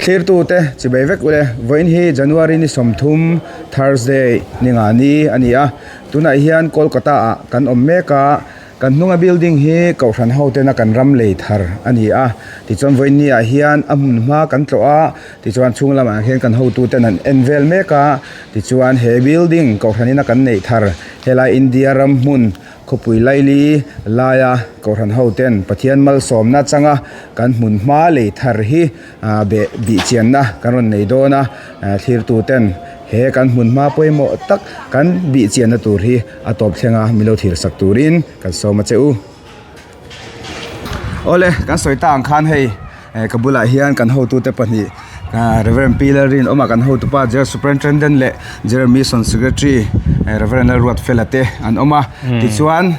Thlirtute chibei vek ule, vawiin hi January ni 30 Thursday ni nga ni a ni a, tunah hian Kolkata ah kan awm mek a, kan hnunga building hi Kohhran ho tena kan ram lei thar a ni a, tichuan vawiin ni ah hian a hmun hma kan tlawh a, tichuan chhung lamah hian kan hotuten an en vel mek a, tichuan he building Kohhran ina kan neih thar helai India ram hmun Khawpui laili laia Kohhran hoten Pathian malsawmna changa kan hmun hma lei thar hi beh bih chianna kan rawn nei dawn a, thlirtuten he kan hmun hma pawimawh tak kan bih chianna tur hi a tawp thlenga min lo thlir sak turin kan sawm a che u. Awle kan sawi ta ang khan hei ka bulah hian kan hotute pahnih Reverend Pi Lalrinawma kan hotupa General Superintendent leh General Mission Secretary Reverend Lalruatfela te an awm a tichuan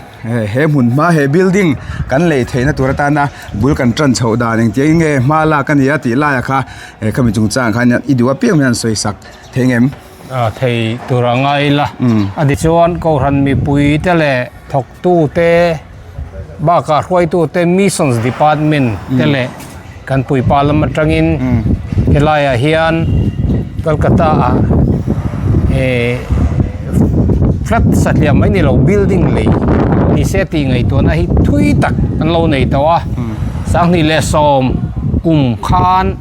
he hmun hma he building kan lei theihna tur atana bul kan tan chhoh dan engtiang nge hma lak a ni a tih laiah kha khami chungchang khan i duh apiang hian sawi sak thei ngem. Thei tur a ngai ila a tichuan Kohhran mipui te leh Thawktute bakah hruaitute Missions Department te leh kan puipa lam atangin helaiah hian Kolkata ah eh flat satliah mai ni lo building lei ni se tih ngaihtuahna hi thui tak an lo nei tawh a 2010 kum khan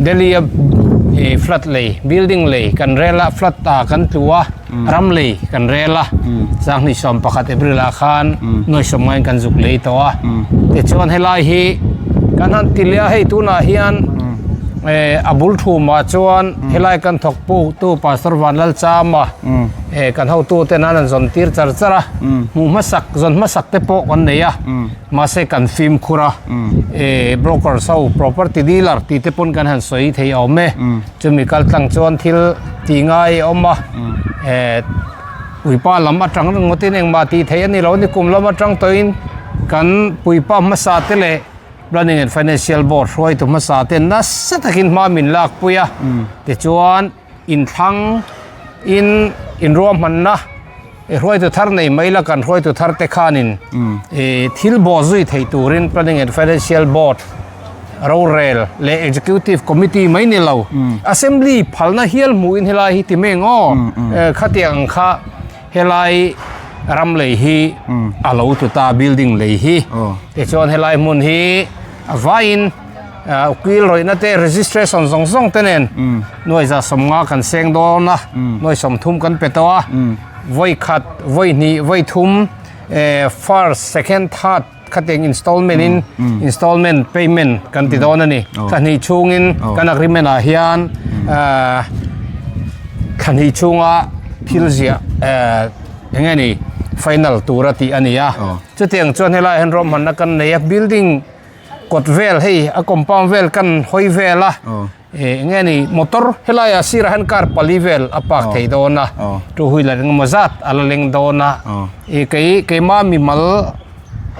Delhi a flat lei building lei kan rel a flat ah kan tlu a. Ram lei kan rel a, 2011 April ah khan nuai sawmngain kan zuk lei tawh a. Tichuan helai hi kan han ti leh a, hei tunah hian a bul thumah chuan helai kan thawk pu tu Pastor Vanlalchama kan hotu ten an han zawn tir char char a, hmuh hmasak zawn hmasak te pawh kan nei a, mahse kan fimkhur a, brokers ho property dealer tih te pawn kan han sawi thei awm e. Chumi kal tlang chuan thil tih ngai a awm a, eh puipa lam atang ringawtin engmah tih theih a ni lo, nikum lam atang tawhin kan puipa hmasa te leh Planning and Financial Board hruaitu hmasa te nasa takin hma min lakpui a, tichuan inthlang in inruahmanna hruaitu thar nei mai la kan hruaitu thar te khanin ih thil bawh zui theih turin Planning and Financial Board rorel leh Executive Committee mai ni lo Assembly phalna hial hmuhin helai hi ti mai ang aw khatiang ang kha helai ram lei hi a lo tu ta building lei hi tichuan helai hmun hi a vaiin Ukil rawihna te registration zawng zawng te nen nuai 150 kan seng dawn a, nuai 30 kan pe tawh a, vawi khat, vawi hnih, vawi thum first, second, third khatiang installment in installment payment kan ti dawn a ni. Thla hnih chhungin kan agreement ah hian thla hnih chhunga thil ziah eng nge ni final tura tih a ni a. Chutiang chuan helaiah hian ruahmanna kan nei a, building kawt vel hei a compound vel kan hawi vel a eng nge ni motor helai ah sirah hian car pali vel a park thei dawn a two wheeler engemaw zat a la leng dawn a ih kei keima mimal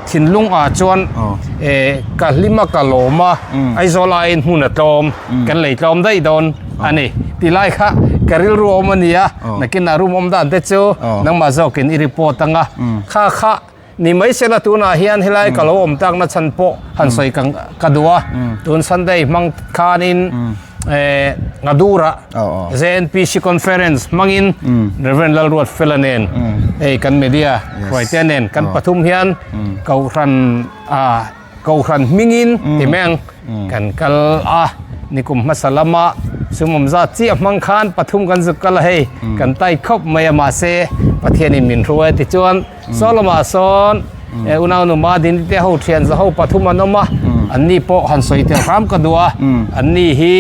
thinlung ah chuan eh ka hlim a ka lawm a Aizawl aiin hmun a tlawm kan lei tlawm daih dawn a ni tilai kha ka rilru a awm a ni a nakinah room awm dan te chu nangmah zawkin i report anga kha kha Ni mai sela tunah hian helai ka lo awm takna chhan pawh han sawi ka ka duh a, tun Sunday hmang khanin eh Ngadura JNPC conference hmangin Rev Lalruatfela nen hei kan media hruaitea nen kan pathum hian Kohhran ah Kohhran hmingin ti mai ang kan kal a, nikum hmasa lama sumawm zat chiah hmang khan pathum kan zuk kal a hei kan tai khawp mai a mahse Pathianin min hruai a tichuan saw lamah sawn unau numa din te ho thian za ho pathum an awm a an ni pawh han sawi tel hram ka duh a an ni hi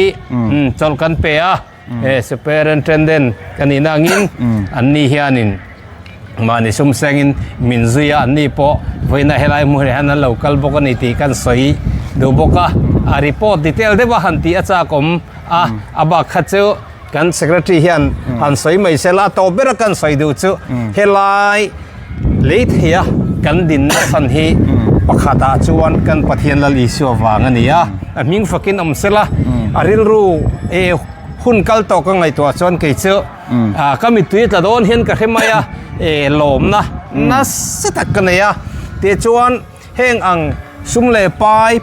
chawlh kan pe a superintendent ka nihna angin an ni hianin Mahni sum sengin min zui a, anni pawh vawiina helai hmuh leh hian an lo kal bawk a ni tih kan sawi duh bawk a. A report detail deuh a han tih a chak awm a, a bak kha chu kan secretary hian han sawi mai se la, a tawp ber a kan sawi duh chu helai lei theia kan dinna chhan hi pakhatah chuan kan Pathian Lal Isua vang a ni a, a hming fakin awm se la, a rilru hun kal tawh ka ngaihtuah chuan kei chu Ah ka mittui tla dawn hian ka hre mai a eh lawmna nasa tak ka nei a tichuan heng ang sum leh pai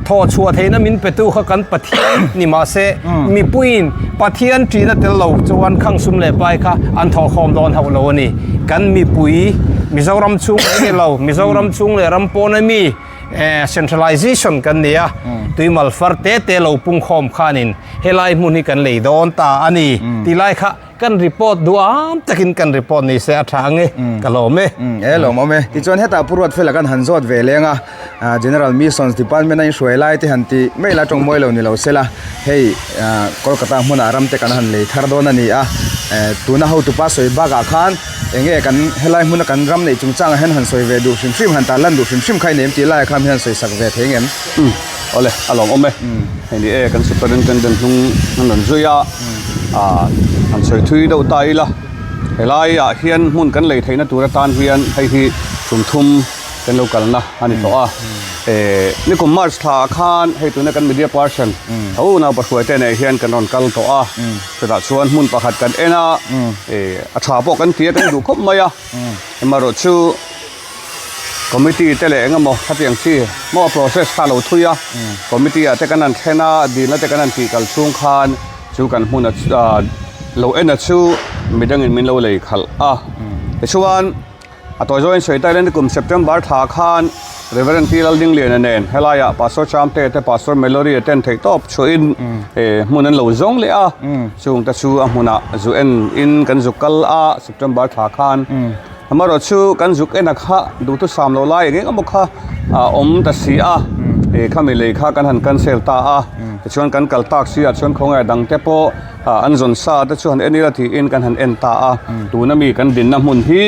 Thawh chhuah theihna min petu kha kan Pathian ni mah se, mipuiin Pathian ṭihna tel lo chuan khang sum leh pai kha an thawhkhawm dawn hauh lo a ni. Kan mipui, Mizoram chhung mai ni lo, Mizoram chhung leh ram pawna mi centralization kan ni a, tuimal far te te lo pungkhawm khanin helai hmun hi kan lei dawn ta a ni tih lai kha Kan report duham takin kan report ni se a tha ang e, ka lawm e. E lawm awm e. Tichuan hetah Pu Ruatfela kan han zawt ve leng a, General Missions Department a inhruai lai te han ti mai la tawng mawi lo ni lo sela, hei Kolkata hmunah ram te kan han lei thar dawn a ni a, tuna hotupa sawi bakah khan enge kan helai hmuna kan ram neih chungchangah hian han sawi ve duh hrim hrim, han tarlan duh hrim hrim kha i nei em tih laiah khan hian sawi sak ve thei ngem? Awle, a lawm awm e. Hei ni e, kan Superintendent hnung an rawn zui a. Ah, han sawi thui deuh ta ila, helaiah hian hmun kan lei theihna tur atan hian hei hi tum thum kan lo kalna a ni tawh a. Eh, nikum March thla ah khan hei tuna kan media person tho naupa hruaite nei hian kan rawn kal tawh a. Chutah chuan hmun pakhat kan en a, eh, a tha pawh kan ti a, kan duh khawp mai a. Amaherawhchu, Committee te leh engemaw khatiang chi maw process kha a lo thui a, committee ah te kan han thlen a, dilna te kan han tih kal chhung khan chu kan hmun a lo en a chu midangin min lo lei khalh a. Tichuan a tawi zawngin sawi ta hian kum September thla khan Reverend T Laldingliana nen helaiah Pastor Chamte te Pastor Melory a ten theih tawp chhuahin hmun an lo zawng leh a, chungte chu a hmunah zu en in kan zu kal a September thla khan. Amaherawh chu kan zuk en a kha duhthusam loh lai eng eng emaw kha a awm ta si a, ih khami lei kha kan han cancel ta a, tichuan kan kal tak si ah chuan khawngaih dang te pawh an zawn sa te chu han en ila tiin kan han en ta a, tuna mi kan dinna hmun hi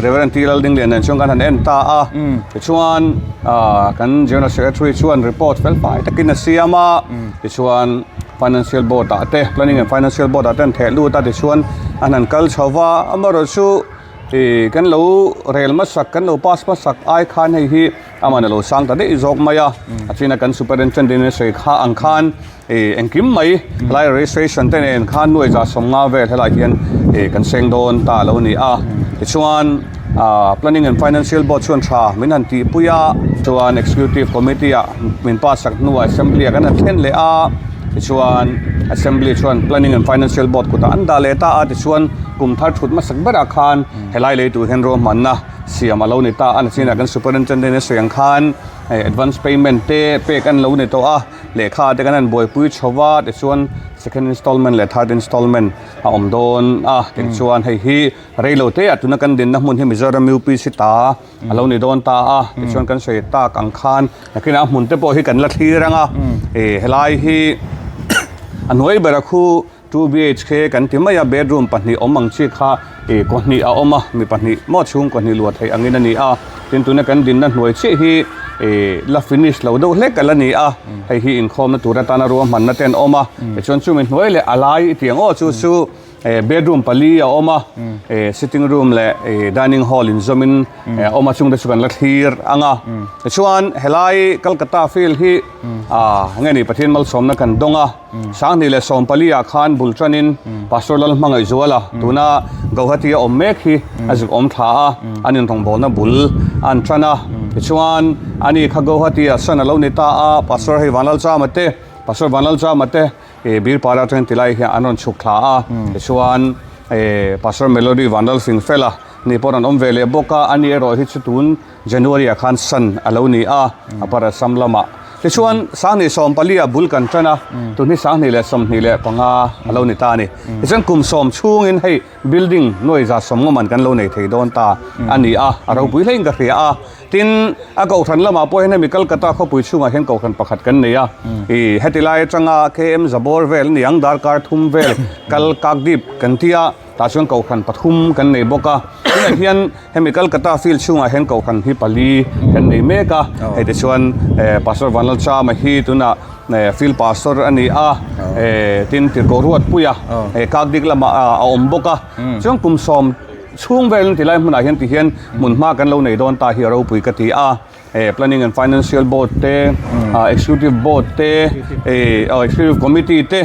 Reverend T Laldinglian nen chuan kan han en ta a, tichuan kan General Secretary chuan report fel fai takin a siam a, tichuan Financial Board ah te Planning and Financial Board ah te an theh lut a tichuan an han kal chho va, amaherawh chu. Ih kan lo rel hmasak kan lo pass hmasak ai khan hei hi aman alo sang ta daih zawk mai a a china kan superintendent in a sawi kha ang khan ih engkim mai helai registration te nen khan nuai za sawmnga vel helai hian ih kan seng dawn ta alo ni a tichuan ah planning and financial board chuan tha min han tihpui a chuan executive committee ah min pass sak hnuah assembly ah kan han thlen leh a tichuan assembly chuan planning and financial board kutah an dah leh ta a tichuan. Kum thar thut hmasak berah khan helai lei tur hian ruahmanna siam a lo ni ta a, nachinah kan superintendent a sawi ang khan hei advance payment te pek an lo ni tawh a, lehkha te kan han buaipui chho va tichuan second installment leh third installment a awm dawn a, tichuan hei hi reilo te ah tuna kan dinna hmun hi Mizoram UPC ta a lo ni dawn ta a, tichuan kan sawi tak ang khan nakinah a hmun te pawh hi kan la thlir ang a, ih helai hi a hnuai bera khu. 2BHK kan ti mai a, bedroom pahnih awm ang chi kha ih kaw hnih a awm a, mi pahnih maw chhung kaw hnih luah theih angin a ni a, tin tuna kan dinna hnuai chiah hi ih la finish lo deuh hlek a la ni a, hei hi inkhawmna tur atana ruahmanna te an awm a, tichuan chumi hnuai leh a lai i tih ang aw chu chu ih bedroom pali a awm a, ih sitting room leh ih dining hall inzawmin a awm a chungte chu kan la thlir ang a, tichuan helai Calcutta field hi ah nge ni Pathian malsawmna kan dawng a. 2014 ah khan bul tanin Pastor Lalhmangaihzuala tuna Gauhati a awm mek hi a zuk awm thla a, an inrawngbawlna bul an tan a. Tichuan ani kha Gauhati ah san a lo ni ta a, Pastor hei Vanlalchama te, Pastor Vanlalchama te ih Birpara atangin tilai hian an rawn chhuk thla a. Tichuan ih Pastor Melody Vanlalfingfela ni pawh rawn awm ve leh bawk a, ani erawh hi chu tun January ah khan san a lo ni a, a Parasam lamah. Tichuan, 2014 ah bul kan tan a, tun hi 2025 a lo ni ta a ni. Tichuan, kum sawm chhungin hei building nuai za sawm ngawman kan lo nei thei dawn ta a ni a, a ropui hlein ka hria a. Tin, a kohhran lamah pawh hian hemi Calcutta khawpui chhungah hian kohhran pakhat kan nei a, ih heti lai atanga KM Zabawr vel a ni ang, darkar thum vel kal Kakdip kan ti a. Tah chuan kohhran pathum kan nei bawk a, tunah hian hemi Calcutta field chhungah hian kohhran hi pali kan nei mek a, hei te chuan eh Pastor Vanlalchama hi tunah eh field pastor a ni a, eh tin Tirhkoh Ruatpuia eh Kakdik lamah a awm bawk a, chuan kum sawm chhung velin tilai hmunah hian tihian hmun hma kan lo nei dawn ta hi a ropui ka ti a. Eh Planning and Financial Board te, ah Executive Board te, eh oh Executive Committee te.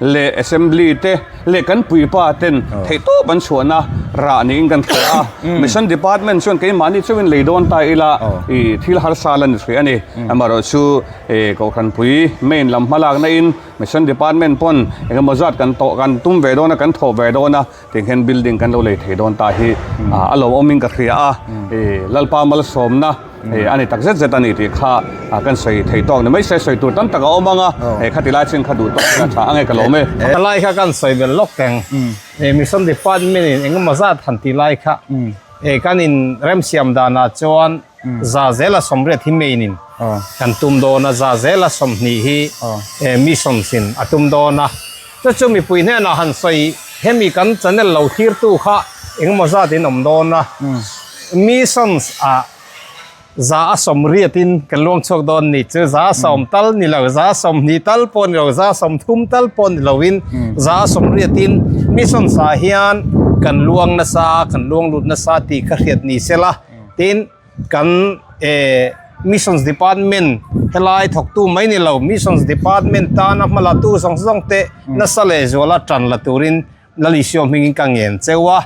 leh Assembly te leh kan puipa ten theihtawp an chhuahna rah niin kan hria a. Mission Department chuan keimahni chauhin lei dawn ta ila ih thil harsa la ni hrih a ni. Amaherawhchu ih Kohhranpui main lam hmalakna in Mission Department pawn engemaw zat kan tawh kan tum ve dawn a kan thawh ve dawn a tiang hian building kan lo lei thei dawn ta hi a lawmawmin ka hria a ih Lalpa malsawmna ih a ni tak zet zet a ni tih kha kan sawi thei tawk ni mai se sawi tur tam tak a awm ang a hei khati lai chin kha duh tawk a tha ang e ka lawm e. A lai kha kan sawi belh lawk teng ih Mission Department in engemaw zat han tih lai kha ih kan in remsiam danah chuan Za zela sawmriat hi main in kan tum dawn a, za zela 20 hi missions in a tum dawn a. Chu chu mipui hnenah han sawi hemi kan channel lo thirtu kha engemaw zat in awm dawn a, missions ah za a 80 in kan luang chhuak dawn ni chu za a sawm tal ni lo, za a 20 tal pawh ni lo, za a 30 tal pawh ni lo in za a 80 in missions ah hian kan luang nasa, kan luang lut nasa tih kha hriat ni sela. Tin, kan eh Missions Department helai thawktu mai ni lo, Missions Department tana hma la tu zawng zawng te nasa leh zuala tan la turin Lalisio hmingin ka ngen cheu a.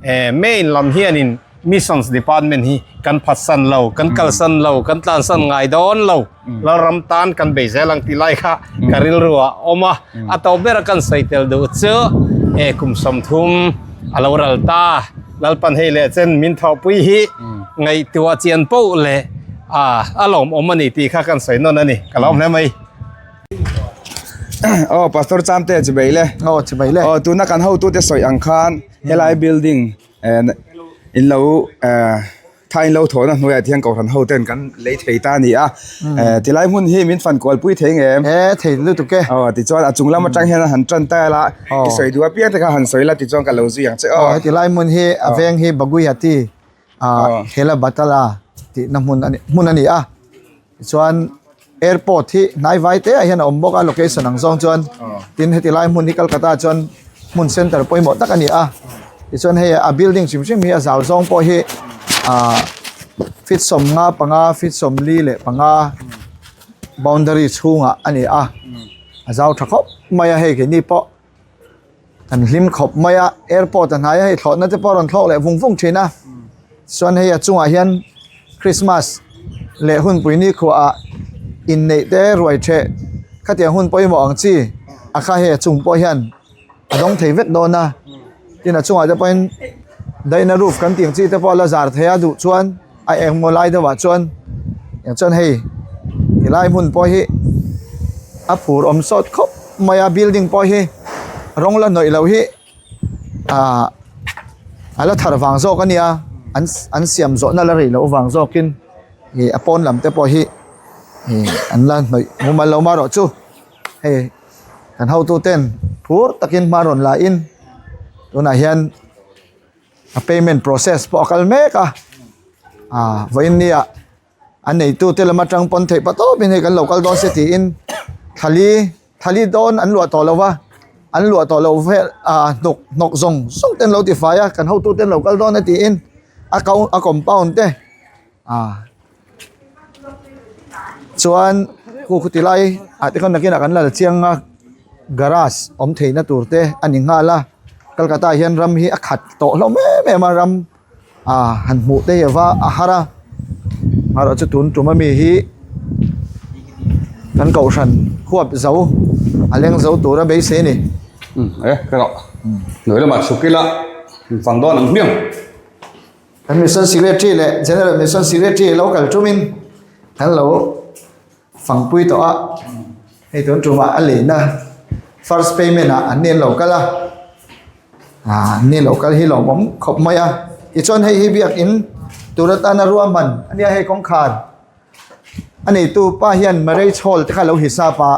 Eh main lam hianin Missions Department hi kan phatsan lo, kan kalsan lo, kan tlansan ngai dawn lo. Lalram tan kan bei zel ang tih lai kha ka rilru ah a awm a. A to ber a kan sawi tel duh chu eh kum 30 a lo ral ta. Lalpan hei leh chen min thawhpui hi ngaihtuah chian poh leh a a lawmawm a ni tih kha kan sawi nawn a ni. Ka lawm hle mai. Aw Pastor Chamte chibei le. Aw chibei le. Aw tuna kan hotute sawi ang khan helai building in lo eh Tha in lo thawhna hnuaiah te hian Kohhran ho ten kan lei thei ta a ni a, tilai hmun hi min fan kual pui thei ngem? E thei lutuk e. Aw tichuan a chung lam atang hian a han tan ta ila i sawi duh apiang te kha han sawi la tichuan ka lo zui ang che aw. Aw heti lai hmun hi a veng hi Baguihati ah Hela Batala tihna hmun a ni hmun a ni a. Tichuan airport hi hnai vai te ah hian a awm bawk a location ang zawng chuan tin heti lai hmun hi Calcutta ah chuan hmun center pawimawh tak a ni a tichuan hei a building hrim hrim hi a zau zawng pawh hi ahh feet 55 feet 45 boundary chhungah a ni a a zau tha khawp mai a hei keini pawh. Kan hlim khawp mai a, airport a hnai a hei thlawhna te pawh a rawn thlawk leh vung vung thin a, chuan hei a chungah hian Christmas leh hunpui nikhuaah inneih te ruai theh khatiang hun pawimawh ang chi a kha hei a chung pawh hian a dawng thei vek dawn a, tin a chungah te pawhin daihna roof kan tih ang chi te pawh a la zar thei a duh chuan. A engmaw lai deuhah chuan eng chuan hei tilai hmun pawh hi a phur awm sawt khawp mai a building pawh hi rawng la hnawih loh hi ahh a la thar vang zawk a nia an an siam zawhna la rei loh vang zawkin ih a pawn lam te pawh hi ih an la hnawih mumal lo marawh chu hei kan hotu ten phur takin hma rawn la in tunah hian. A payment process pawh a kal mek a ah vawiin nia a neitu te lam atang pawn theih pa tawpin hei kan lo kal dawn se tiin thali thali dawn an luah tawh lo va an luah tawh loh vel ah hnawk hnawk zawng zawng te an lo ti fai a kan hotu te an lo kal dawn a tiin a kau a compound te ah chuan khu khu ti lai ah te khan nakinah kan la la chiang a garage awm theihna tur te a ni nghal a Calcutta ah hian ram hi a khat tawh hlawm em em a ram ah han hmuh te hi a va a har a marawh chu tun tum ami hi kan kohhran huap zo a leng zo tur a beisei a ni. E ka rawh hnuai lamah chhuk ila fang dawn ang hmiang. Kan Mission Secretary leh General Mission Secretary lo kal tumin kan lo fangpui tawh a, hei tun tumah a leina first payment ah an ni an lo kal a, ah an ni lo kal hi lawmawm khawp mai a, tichuan hei hi biakin tur atana ruahman a nia hei kawngkhar a neitu pa hian marriage hall te kha a lo hisap a,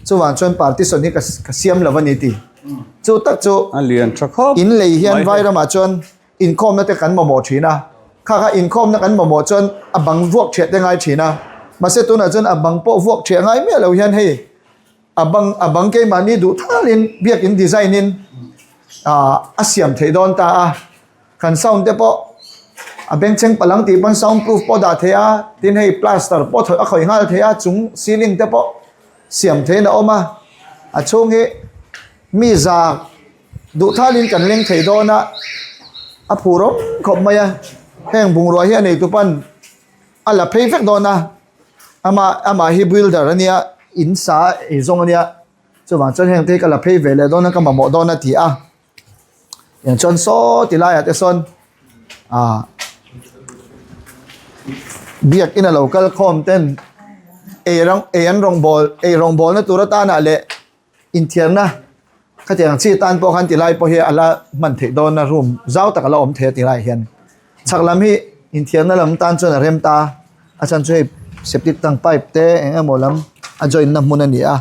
chuvang chuan partition hi ka siam lo a ni tih chu tak chu a lian tha khawp in lei hian vai ramah chuan. Inkhawmna te kan mamawh thin a, kha kha inkhawmna kan mamawh chuan a bang vuak thiah te ngai thin a, mahse tunah chuan a bang pawh vuak thiah ngai miah lo hian hei a bang a bang keimahni duh thalin biakin design in ah a siam theih dawn ta a, kan sound te pawh a bengchheng palang tih pawn sound proof pawh dah theih a, tin hei plaster pawh a khawih nghal theih a, chung ceiling te pawh siam theihin a awm a, a chhung hi. Mi za duh thalin kan leng thei dawn a, a phur awm khawp mai a. Heng bungrua hi a neitu pan a la phei vek dawn a, amah amah hi builder a nia, in sa ei zawng a nia, chuvang chuan heng te hi ka la phei ve leh dawn a, ka mamawh dawn a ti a. Tiang chuan saw ti laiah te sawn ah biakin a lo kal khawm ten ei rawng ei an rawngbawl ei rawngbawlna tur atanah leh inthiarna khatiang chi tan pawh khan ti lai pawh hi a la hman theih dawn a room zau tak a la awm thei a ti laiah hian chhak lam hi inthiarna lam tan chuan a rem ta a chhan chu hei septic tank pipe te eng emaw lam a join na hmun a ni a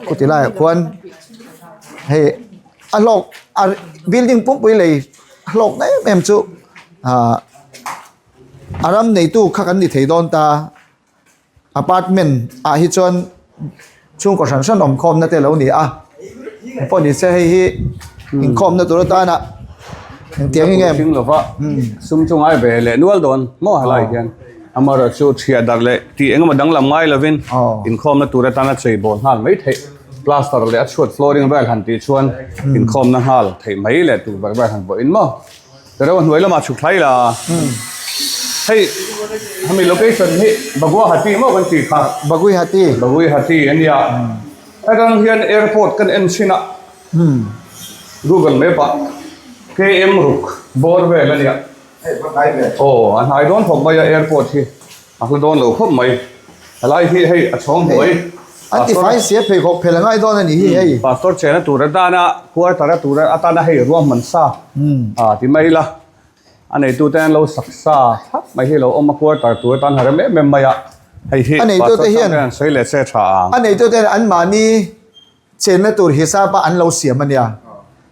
khuti laiah khuan hei a hlawk a building pumpui lei a hlawk na em em chu ahh a ram neitu kha kan ni thei dawn ta. Apartment ah hi chuan chhungkaw hran hran awm khawmna te a lo ni a pawh ni se hei hi inkhawmna tur atana engtiang hi nge Hring lova sum chu ngai ve leh nual dawn maw helai hian amaherawh chu thiah darh leh tih engemaw danglam ngai lovin inkhawmna tur atana chei bawl nghal mai theih plaster leh a chhuat flooring vel han tih chuan inkhawmna nghal theih mai leh tukverh vel han vuahin maw. Tereuh hnuai lamah chhuk thlai la. Hei hemi location hi Baguahati maw kan tih kha. Baguihati. Baguihati a nia. Hetang hian airport kan en chhin a. Google map ah KM ruk bawr vel a nia. Aw a hnai dawn khawp mai a airport hi. A hla dawn lo khawp mai. Helai hi hei a chhawng hnuai. An ti fai sia pheikhawk phel a ngai dawn a nih hi hei. Pastor chena tur atana quarter a tur atana hei ruahman sa a ti mai ila. A neitu te an lo sak sa thlap mai hi lo awm a quarter tur atan ha rem em em mai a. Hei hi A neitu te hian an sawi leh che tha ang. A neitu te hian anmahni chenna tur hisap a an lo siam a nia.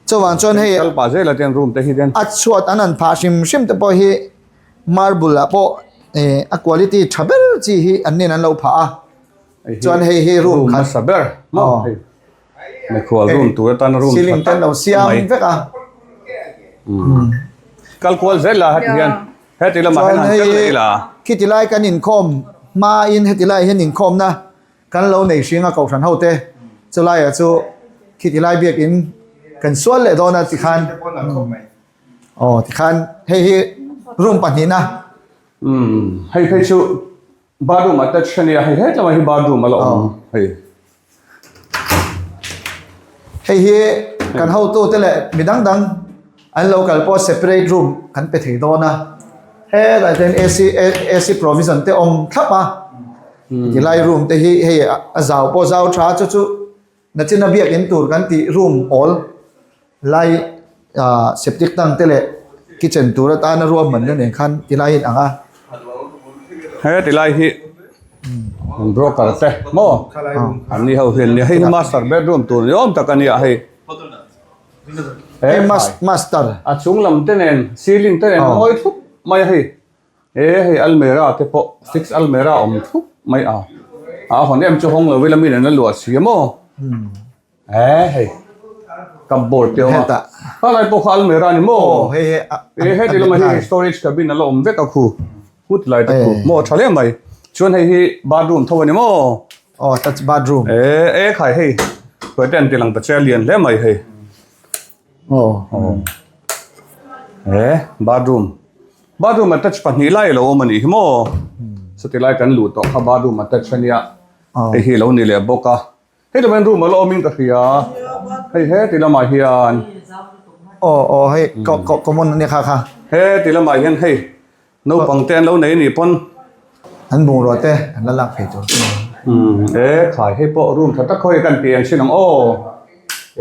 Chuvang chuan hei Kal pah zel a ten room te hi ten. A chhuat an han phah hrim hrim te pawh hi Marble ah pawh eh a quality tha ber chi hi an nen an lo phah a chuan hei hi room khat hmasa ber maw hei mikhual room tur atana room ceiling te an lo siam vek a kal kual zel la heti hian heti lamah hian han kal leh ila khiti lai kan inkhawm hmain heti lai hian inkhawmna kan lo nei hring a kohhran ho te chulaiah chu khiti lai biakin kan sual leh dawn a tikhan Aw tikhan hei hi room pahnihna. Umm hei phei chu bathroom attach a nia hei hetlama hi bathroom a la awm hei. Hei hi kan hotu te leh mi dang dang an lo kal pawh separate room kan pe thei dawn a helai te hian AC AC provision te awm thlap a tilai room te hi hei a zau pawh zau tha chu chu Nachina biakin tur kan tih room awl lai ah septic tank te leh kitchen tur atana ruahmanna nen khan tilai a inang a. He tilai hi an broker te maw an ni ho hian nia hei hi master bedroom tur ni awm tak a nia hei. Hei master. A chung lam te nen ceiling te nen a ngawi thup mai a hei. E hei almera te pawh fix almera awm thup mai a a hawn em chu hawng lo ila mi nen a luah si a maw e hei cupboard te awm a khalai pawh kha almera a ni maw e heti lamah hian storage cabin a la awm vek a khu kut lai te khu maw tha hle mai chuan hei hi bathroom tho a ni maw aw that's bathroom e e khai hei khawi te an ti lang ta che a lian hle mai hei aw e bathroom. Bathroom attach pahnih lai a lo awm a nih hi maw? Chuti lai kan luh tawh kha bathroom attach a nia, hei hi a lo ni leh bawk a. Hei lamah hian room a la awmin ka hria, hei heti lamah hian. Aw aw hei common a nia kha kha. Heti lamah hian hei naupang te an lo nei a nih pawn. An bungrua te an la lak phei tur. E khai hei pawh room tha tak khawi kan tih ang sin ang aw.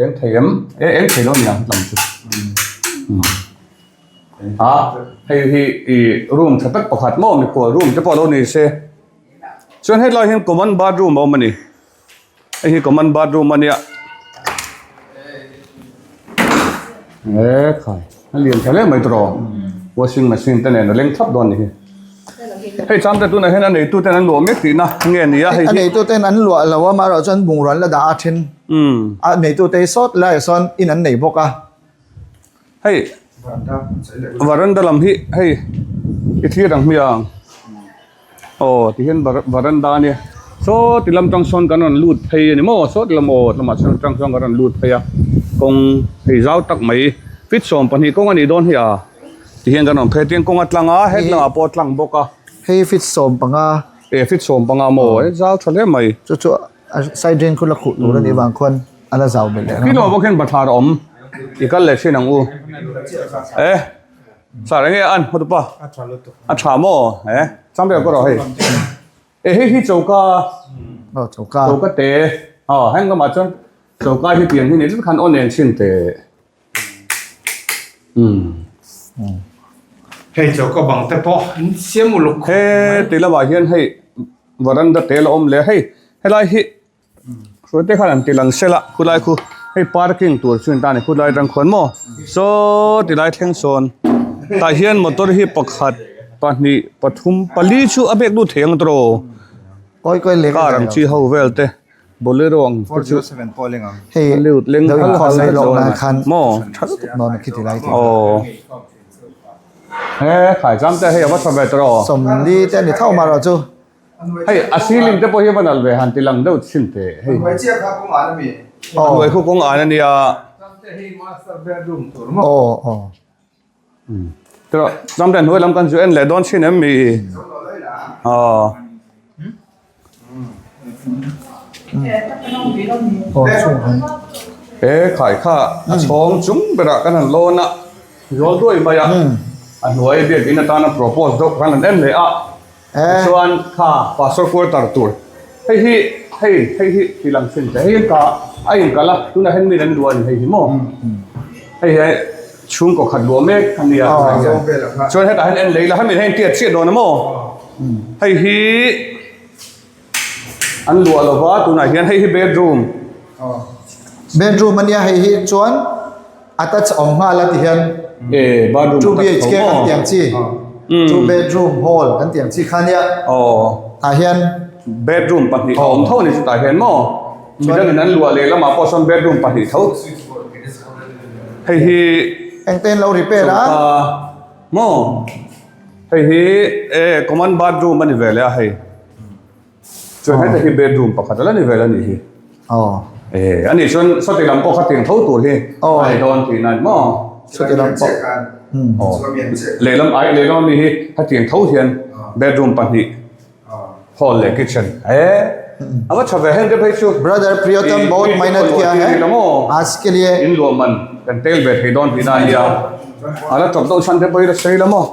Eng thei em? E eng thei lo a ni ang lam chu. A hei hi ih room tha tak pakhat maw mikhual room te pawh lo ni se chuan hetlai hian common bathroom a awm a ni hei hi common bathroom a nia e khai a lian tha hle mai tawh washing machine te nen a leng thlap dawn a ni hi hei chang te tunah hian a neitu ten an luah mek tihna nge ni a hei a neitu ten an luah lo a amaherawh chuan bungrua an la dah a then a neitu te hi sawt laiah sawn in an nei bawk a. Hei varanda lam hi hei i thlir ang hmiang aw ti hian varanda a nia saw ti lam tang sawn kan rawn lut phei a ni maw saw ti lam aw lamah sawn tang sawn kan rawn lut phei a. Kawng hei zau tak mai feet 12 kawng a nih dawn hi a ti hian kan rawn phei tiang kawng a tlang a hetlang ah pawh a tlang bawk a. Hei feet 15. E feet 15 maw e zau tha hle mai. Chu chu a side drain khu la khuh tur a nih vang khuan a la zau belh leh Khi lamah bawk hian bathlar a awm i kal leh thin ang u. E sir enge an hotupa a tha maw e chang vel ka rawh hei. E hei hi choka Aw choka. Choka te aw heng lamah chuan choka hi pian hi ni tlat khan aw nen chhin te. Umm. Hei choka bang te pawh an siam uluk khawp mai. He ti lamah hian hei varanda te la awm leh a hei helai hi Hruai te khan an ti lang sela khulai khu hei parking tur chu ta ni khulai atang khuan maw saw ti lai thleng sawn tah hian motor hi pakhat pahnih pathum pali chu a bek lut thei ang tawh car ang chi ho vel te bolero ang te chu a lut leng hal hal a maw aw he khaichang te hei a va tha ve tawh sawmli te a ni tho marawh chu. Hei a ceiling te pawh hi a va nalh ve han ti lang deuh chhin teh hei. A hnuai chiah kha kawng an a mi. A hnuai khu kawng an a nia. Hei master bedroom tur maw. Aw aw. Tawh Zamte hnuai lam kan zu en leh dawn chhin em mi. Aw. He khai kha a chhawng chung berah kan han lawn a zawl duai mai a. A hnuai biakin atana propose deuh khan an en leh a. Tichuan kha pastor quarter tur hei hi hei hei hi tih lang thin teh hei ka a inkal a tunah hian mi an luah a ni hei hi maw hei hi chhungkaw khat luah mek a nia chuan hetah hian en lei la hemi hian tiat chiah dawn a maw hei hi an luah lova tunah hian hei hi bedroom bedroom a nia hei hi chuan attach awm nghal a ti hian e bathroom 2 BHK kan tiang chi 2 bedroom hall kan tiang chi kha nia tah hian bedroom pahnih a awm tho a ni chutah hian maw midangin an luah leh lamah pawh sawn bedroom pahnih tho hei hi engte an lo repair a maw Hei hi e common bathroom a ni ve leh a hei chuan heta hi bedroom pakhat ala ni ve la nih hi aw e ani chuan sawti lam pawh kha tiang tho tur hi a ni dawn tih na ni maw sawti lam pawh aw lehlam ai lehlam ami hi hetiang tho hian bedroom pahnih hall leh kitchen e a va tha ve heng te phei chu brother Priyotam bahut mehnat kiya hai aaj ke liye in luah man kan tel ve thei dawn tih na a nia a la tawp deuh chhan te pawh hi la sawi la maw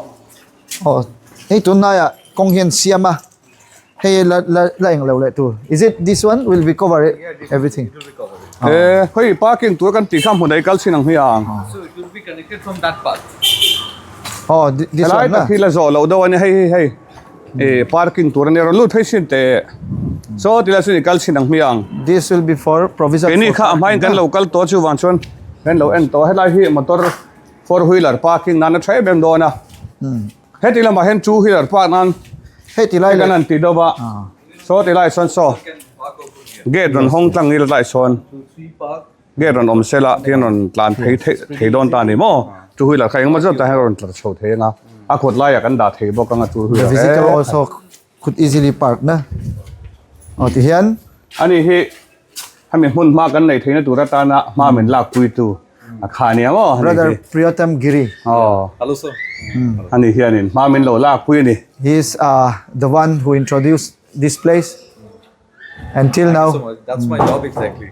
aw hei tunlaiah kawng hian siam a hei la la la eng lo leh tur is it this one will be cover everything e hei parking tur kan tih kha hmun ei kal chin ang hi ang aw this helai one na tak hi la zawh loh deuh a ni hei hei hei. Eh parking tur ania rawn lut phei sin teh saw tilai sawn i kal chhin ang hmiang. This will be for provision for Keini kha a hmain kan lo kal tawh chu vang chuan kan lo en tawh helai hi motor four wheeler parking nan a tha em em dawn a heti lamah hian two wheeler park nan heti lai kan han ti deuh a saw tilai sawn saw gate rawn hawng tlang ila tlai sawn. Gate rawn awm sela tihian rawn tlan phei theih thei dawn ta a ni maw? Two wheeler kha engemaw zawt ah hian rawn tlar chho thei anga a kawt laiah kan dah thei bawk anga two The wheeler visitor e. also could easily park na aw tihian. Ani hi hemi hmun hma kan neih theihna tur atana hma min lak puitu a kha ania maw ani Brother hi. Priyotam Giri. Aw. Hello sir. Ani hianin hma min lo lak pui a ni. He is the one who introduced this place. Until now. So much. That's my job exactly.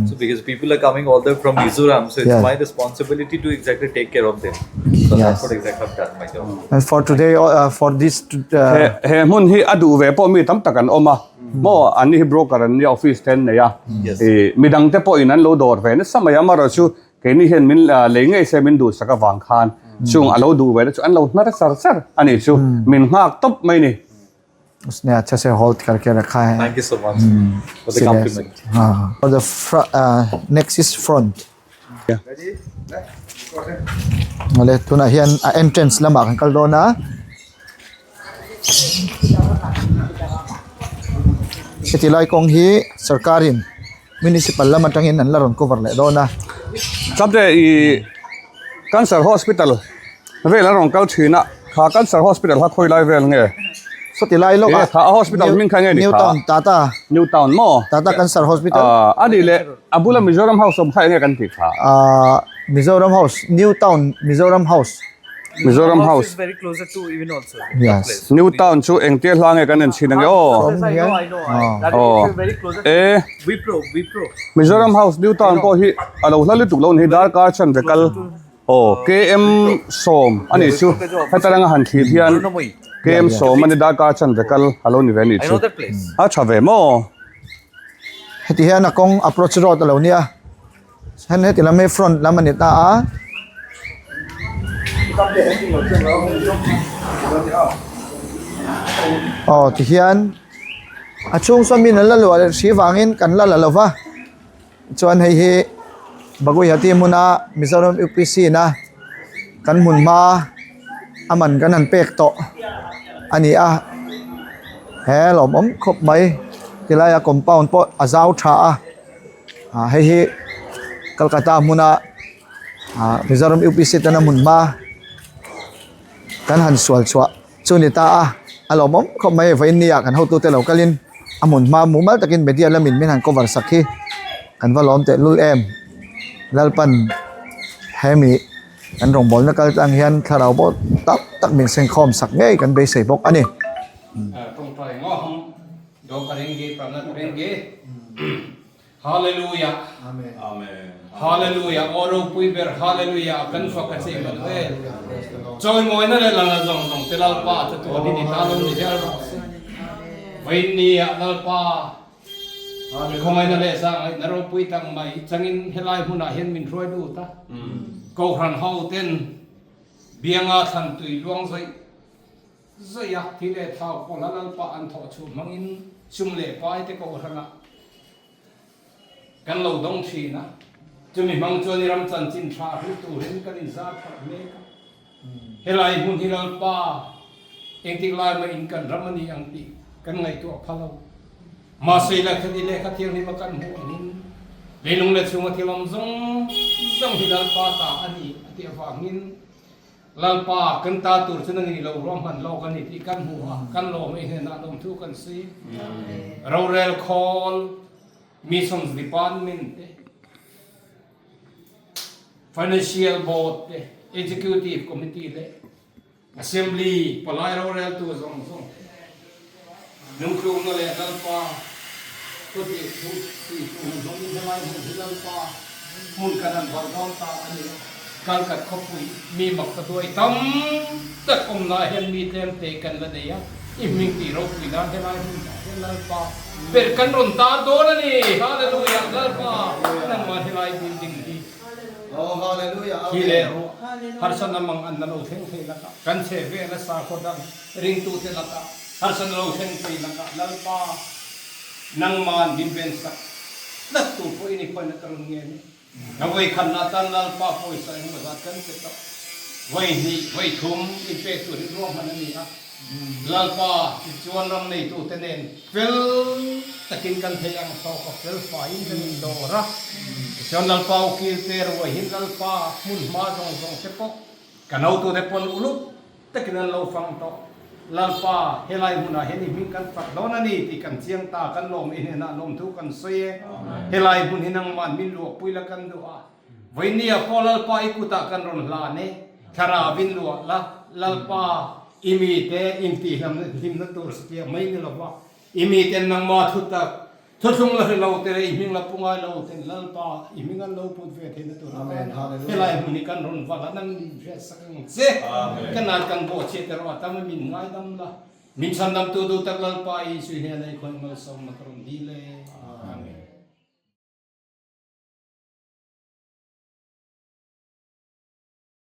So because people are coming all the way from Mizoram, so it's Yeah. my responsibility to exactly take care of them. So Yes. that's what exactly I've done my job. And for today, uh, for this, uh, He he hmun hi a duh ve pawh mi tam tak an awm a. Maw an ni hi broker an nia office te an nei a. Yes. I midang te pawhin an lo dawr ve nasa mai a amaherawh chu keini hian min lei ngei se min duhsak avang khan chung a lo duh ve te chu an lo hnar char char a nih chu min nghak tawp mai ni. Usne acha se hold karke rakha hai. Thank you so much for the compliment. Ha. For the fr- uh, next is front. Yeah. Ale tunah hian a entrance lamah kan kal dawn a. Heti lai kawng hi sarkarin municipal lam atangin an la rawn cover leh dawn a. Chapte i Cancer Hospital vel an rawn kal thin a, kha Cancer Hospital kha khawi lai vel nge? Sawti lai lawk a. E tha a hospital hming kha nge ni New kha? Town Tata. New Town maw? Tata Cancer Hospital. Ah a nih leh a bula Mizoram House awm kha enge kan tih kha? Ah Mizoram House New Town Mizoram House. Mizoram House. is very closer to even also. Yes. New Town chu engtia hla nge kan en chhin ange aw. Yes, I know, I know. Ah. That Aw. is very closer. E Wipro, Wipro. Mizoram House New Town pawh hi a lo hla lutuk lo ni darkar chan ve kal. Aw KM sawm a nih chu heta langa han thlir hian KM sawm a ni darkar chan ve kal a lo ni ve a nih chu a tha ve maw. Heti hian a kawng approach road a lo nia hen heti lam hi front lam a ni ta a. Aw ti hian a chhung sawn min an la luah leh hri vangin kan la la lo va. Chuan hei hi Baguihati hmuna Mizoram UPC na kan hmun hma a man kan han pek tawh a ni a he lawmawm khawp mai tilaia compound pawh a zau tha a ah hei hi Kolkata hmuna ah Mizoram UPC tena hmun hma kan han sual chhuah. Chu ni ta a, a lawmawm khawp mai vawiin nia kan hotute lo kalin a hmun hma mumal takin media lamin min han cover sak hi kan va lawm teh lul em. Lalpan hemi kan rawngbawlna kal tlang hian thlarau pawh tam tak min sengkhawm sak ngei kan beisei bawk a ni. Tawngtai ngawhang do ka ring gi pranat ring gi. Hallelujah Amen Hallelujah aw ropui ber Hallelujah kan fak a che Emmanuel Chawimawina leh lalna zawng zawng te Lalpa a chatuan hi ni ta lo ni zel rawh se Vawiinni ah Lalpa khawngaihna leh zahngaihna ropui tak mai changin helai hmunah hian min hruai lut a Kohhran ho ten bianga thlan tui luang zawih zawih a thi leh thau pawlha Lalpa an thawh chhuh hmangin sum leh pai te Kohhranah Kan lo dawng thin a, chumi hmang chuan i ram chanchin tha hrilh turin kan inzar pharh mek a. Helai hmun hi Lalpa engtik lai mah in kan ram a ni ang tih kan ngaihtuah pha lo. Mahse lehkha ti lehkha thianghlim a kan hmuh angin leilung leh chhunga thil awm zawng zawng hi Lalpa ta a ni a tih avangin Lalpa, kan ta tur chu nangin i lo ruah hman lawk a ni tih kan hmu a, kan lawm i hnenah lawmthu kan si. Rorel khawl, Missions Department te, Financial Board te, Executive Committee leh Assembly palai roreltu zawng zawng te, Lungtlukna leh Lalpa thu tih thu tih thu hun hlawm in helai hmun hi Lalpa hmun kan han valh dawn ta a ni a. Kalkat khawpui mi mak ta duai tam tak awm lai hian mi tlem te kan la nei a, i hming tih ropui nan helai hmun ah hian Lalpa ber kan rawn tar dawn a ni. Hallelujah Lalpa nangmah helai building hi thi leh ruah harsatna mang an la lo thleng thei lakah kan chhe vel a sakhaw dang ringtute lakah Harsatna lo thleng thei lakah Lalpa nangman min ven sak tlat tur pawh i ni khawiin a ka rawn ngen e. Ka vawikhatna atan Lalpa pawisa engemaw zat kan pe tawh. Vawi hnih, vawi thum in pek tur hi ruahman a ni a. Lalpa tichuan ram neitute nen fel takin kan thei ang tawk a, fel faiin kan indawr a. Tichuan Lalpa ukil te ruaihin Lalpa hmun hma zawng zawng te pawh kan hotute pawn uluk Takin an lo fang tawh. Lalpa, helai hmunah hian i hming kan fak dawn a ni tih kan chiang ta, kan lawm i hnenah lawmthu kan sawi e. Helai hmun hi nangmah min luahpui la kan duh a. Vawinia pawh Lalpa i kutah kan rawn hlan e. Thlarau in luah la, Lalpa, i mite intihhlimna tur satliah mai ni lova, i miten nangmah thutak Thuthlung la hre lo te leh i hming la pu ngai lo ten Lalpa i hming an lo put ve theihna tur atan helai hmun hi kan rawn val a, nang min hriat sak ang che. Ka nan kan bawhchhiat erawh a tam a, min ngaidam la. Min chhandamtu duh tak Lalpa Isua hian ei khawn malsawmna ka rawn dil e. Amen.